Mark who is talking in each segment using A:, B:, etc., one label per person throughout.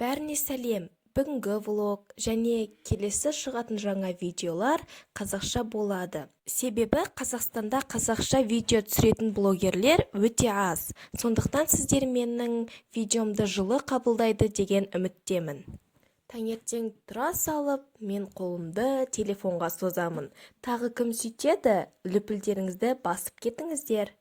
A: Бәріне сәлем! Бүгінгі влог және келесі шығатын жаңа видеолар қазақша болады. Себебі Қазақстанда қазақша видео түсіретін блогерлер өте аз. Сондықтан сіздер менің видеомды жылы қабылдайды деген үміттемін. Таңертең тұра салып, мен қолымды телефонға созамын. Тағы кім сөйтеді? Лүпілдеріңізді басып кетіңіздер.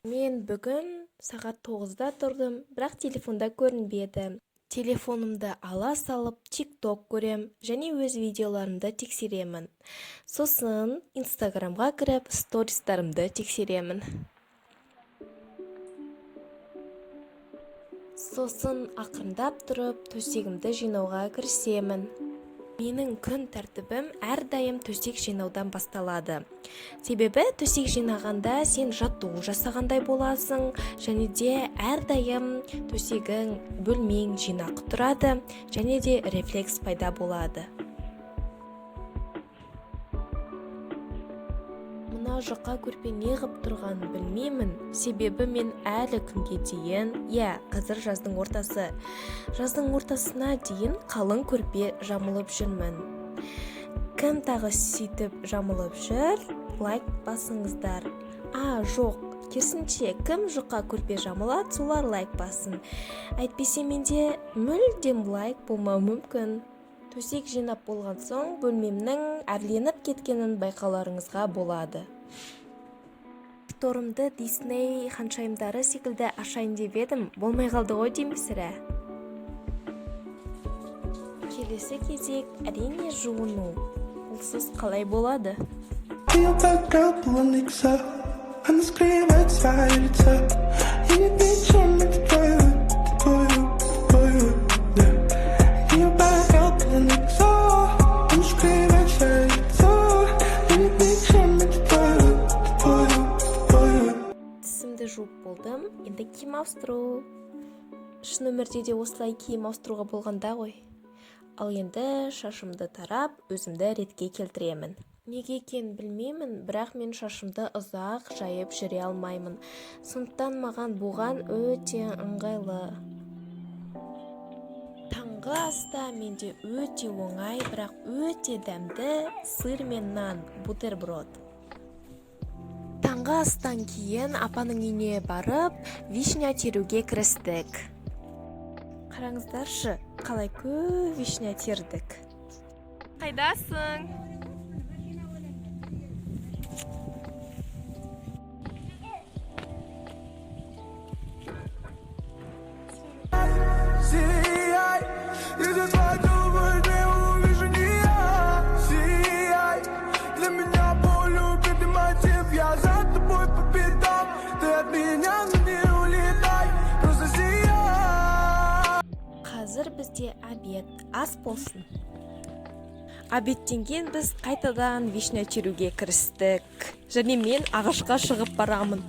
A: Мен бүгін сағат 9-да тұрдым, бірақ телефонда көрінбеді. Телефонымды ала салып, TikTok көрем және өз видеоларымды тексеремін. Сосын Инстаграмға кіріп, стористарымды тексеремін. Сосын ақырындап тұрып, төсегімді жинауға кірісемін. Менің күн тәртібім әрдайым төсек жинаудан басталады. Себебі төсек жинағанда сен жаттығу жасағандай боласың, және де әрдайым төсегің, бөлмең жинақы тұрады, және де рефлекс пайда болады. Мына жұқа көрпе не ғып тұрғанын білмеймін, себебі мен әлі күнге дейін, иә, қазір жаздың ортасы, жаздың ортасына дейін қалың көрпе жамылып жүрмін. Кім тағы сөйтіп жамылып жүр, лайк басыңыздар. А, жоқ, керісінше, кім жұқа көрпе жамылады, солар лайк бассын. Әйтпесе менде мүлдем лайк болмауы мүмкін. Төсек жинап болған соң бөлмемнің әрленіп кеткенін байқауларыңызға болады. Шторымды Дисней ханшайымдары секілді ашайын деп едім, болмай қалды ғой деймін сірә. Келесі кезек әрине жуыну. Олсыз қалай болады?
B: Ее бокал полный икса. Она скрывает свое лицо. Я не причем, это твое, твое, твое, да. Ее бокал полный икса. Она скрывает свое лицо. Я не причем, это твое, твое, твое.
A: Тісімді жуып болдым, енді киім ауыстыру. Шын өмірде де осылай киім ауыстыруға болғанда ғой. Ал енді шашымды тарап, өзімді ретке келтіремін. Неге екенін білмеймін, бірақ мен шашымды ұзақ жайып жүре алмаймын. Сондықтан маған бұған өте ыңғайлы. Таңғы аста менде өте оңай, бірақ өте дәмді сыр мен нан, бутерброд. Таңғы астан кейін апаның үйіне барып, вишня теруге кірістік. Қараңыздаршы, қалай көп вишня тердік. Қайдасың?
B: Сияй, если твою не увижу не я. Сияй, для меня боль убитый мотив. Я за тобой по пятам, ты от меня не улетай. Просто сияй.
A: Қазір бізде обед, ас болсын. Обедтен кейін біз қайтадан вишня теруге кірістік. Және мен ағашқа шығып барамын.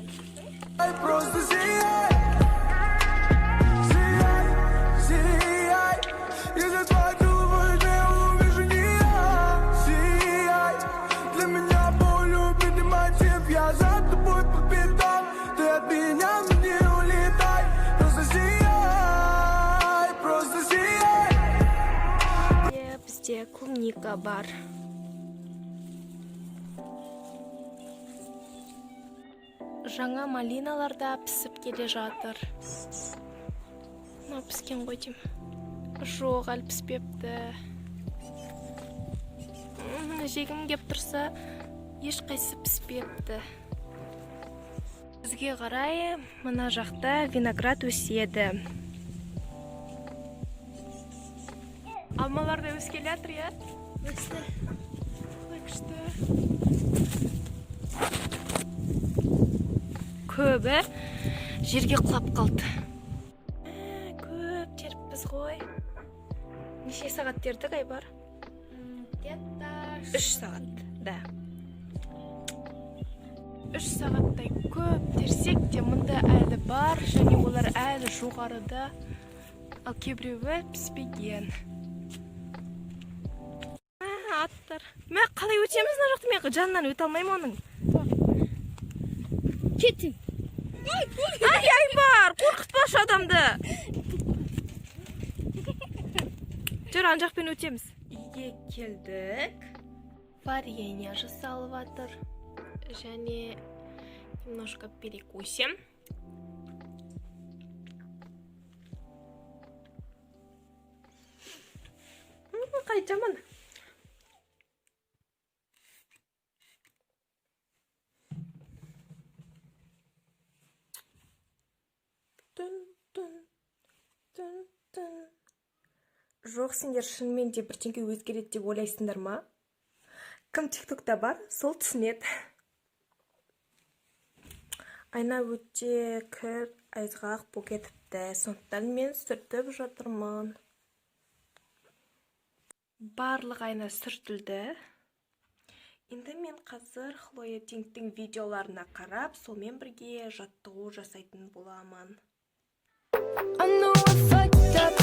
B: Просто сияй. Сияй, сияй. Если твою не увижу не я. Сияй, для меня боль убитый мотив. Я за тобой по пятам, ты от меня не улетай. Просто сияй, просто сияй.
A: Бізде клубника бар. Жаңа малиналар да пісіп келе жатыр. Мынау піскен ғой деймін. Жоқ, әлі піспепті. Жегім кеп тұрса, ешқайсысы піспепті. Бізге қарай мына жақта виноград өседі. Алмалар да өсіп келе жатыр, иә?
C: Өсті.
A: Ой, күшті. Көбі жерге құлап қалды. Көп теріппіз ғой. Неше сағат тердік, Айбар?
C: Где-то
A: 3 сағат, да. 3 сағаттай көп терсек те, мұнда әлі бар, және олар әлі жоғарыда. Ал кейбіреуі піспеген. Аттар. Мә, қалай өтеміз мына жақты? Мен жанынан өте алмаймын оның.
C: Кеттің.
A: Ай, Айбар, қорқытпашы адамды. Жүр, ана жақпен өтеміз. Үйге келдік. Варенье жасалып жатыр. Және немножко перекусим. Қалай жаман. Түн, түн, түн, түн. Жоқ, сендер шынымен де бірдеңе өзгереді деп ойлайсыңдар ма? Кім тиктокта бар, сол түсінеді. Айна өте кір, айызғақ болып кетіпті, сондықтан мен сүртіп жатырмын. Барлық айна сүртілді. Енді мен қазір Хлоя Тингтің видеоларына қарап, сонымен бірге жаттығу жасайтын боламын.
D: I know I fucked up.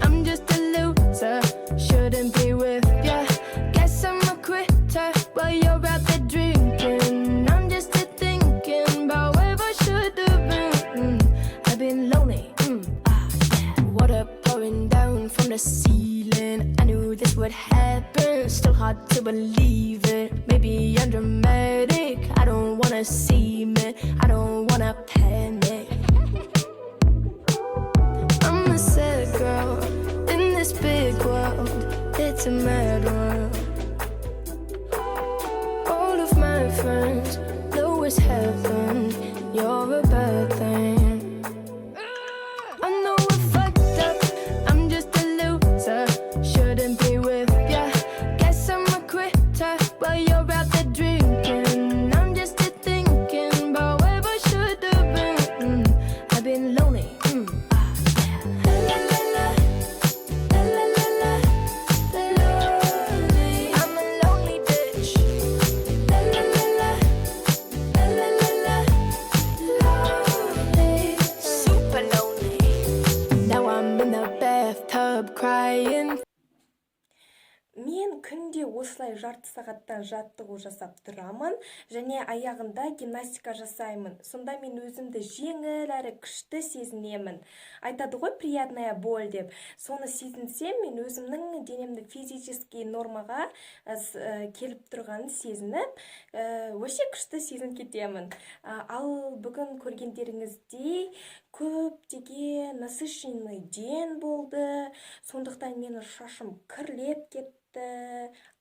D: I'm just a loser. Shouldn't be with ya. Guess I'm a quitter while you're out there drinking. I'm just a thinking about where I should have been. I've been lonely. Ah, yeah. Water pouring down from the ceiling. I knew this would happen. Still hard to believe it. Maybe I'm dramatic. I don't wanna seem it. I don't wanna panic. I'm a sad girl in this big world. It's a mad world. All of my friends know what's happened. You're a bad thing. I know I fucked up. I'm just a loser. Shouldn't be with ya. Guess I'm a quitter while you're out there drinking. I'm just a thinking about where I should have been. I've been lonely. Ah, yeah. La la la, la la la la, lonely. I'm a lonely bitch. La la la la, la la la la, lonely, super lonely. Now I'm in the bathtub crying.
A: Мен күнде осылай жарты сағаттан жаттығу жасап тұрамын және аяғында гимнастика жасаймын. Сонда мен өзімді жеңіл әрі күшті сезінемін. Айтады ғой, приятная боль деп. Соны сезінсем, мен өзімнің денемді физический нормаға келіп тұрғанын сезініп, вообще күшті сезініп кетемін. Ал бүгін көргендеріңіздей, көптеген насыщенный день болды. Сондықтан менің шашым кірлеп кетті.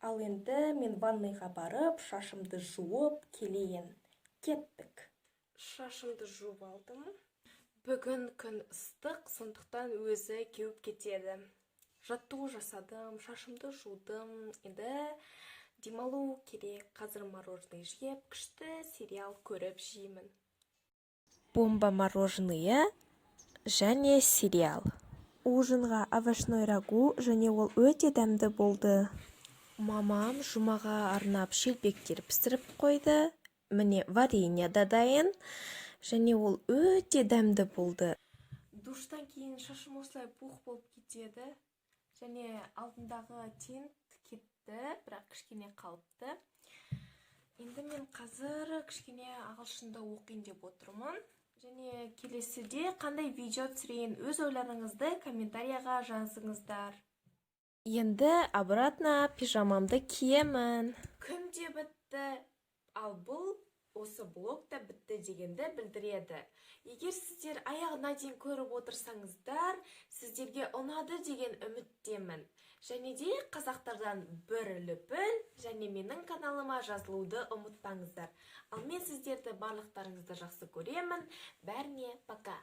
A: Ал енді мен ванныйға барып, шашымды жуып келейін. Кеттік. Шашымды жуып алдым. Бүгін күн ыстық, сондықтан өзі кеуіп кетеді. Жаттығу жасадым, шашымды жудым. Енді демалу керек. Қазір мороженое жеп, күшті сериал көріп жеймін. Бомба мороженое және сериал. Ужинға овощной рагу, және ол өте дәмді болды. Мамам жұмаға арнап шелпектер пісіріп қойды. Міне, варенье да дайын. Және ол өте дәмді болды. Душтан кейін шашым осылай пух болып кетеді. Және алдындағы тинт кетті, бірақ кішкене қалыпты. Енді мен қазір кішкене ағылшынды оқиын деп отырмын. Және келесіде қандай видео түсірейін, өз ойларыңызды комментарияға жазыңыздар. Енді обратно пижамамды киемін. Күн де бітті, ал бұл осы блог та бітті дегенді білдіреді. Егер сіздер аяғына дейін көріп отырсаңыздар, сіздерге ұнады деген үміттемін. Және де қазақтардан бір лүпіл және менің каналыма жазылуды ұмытпаңыздар. Ал мен сіздерді барлықтарыңызды жақсы көремін. Бәріне пока.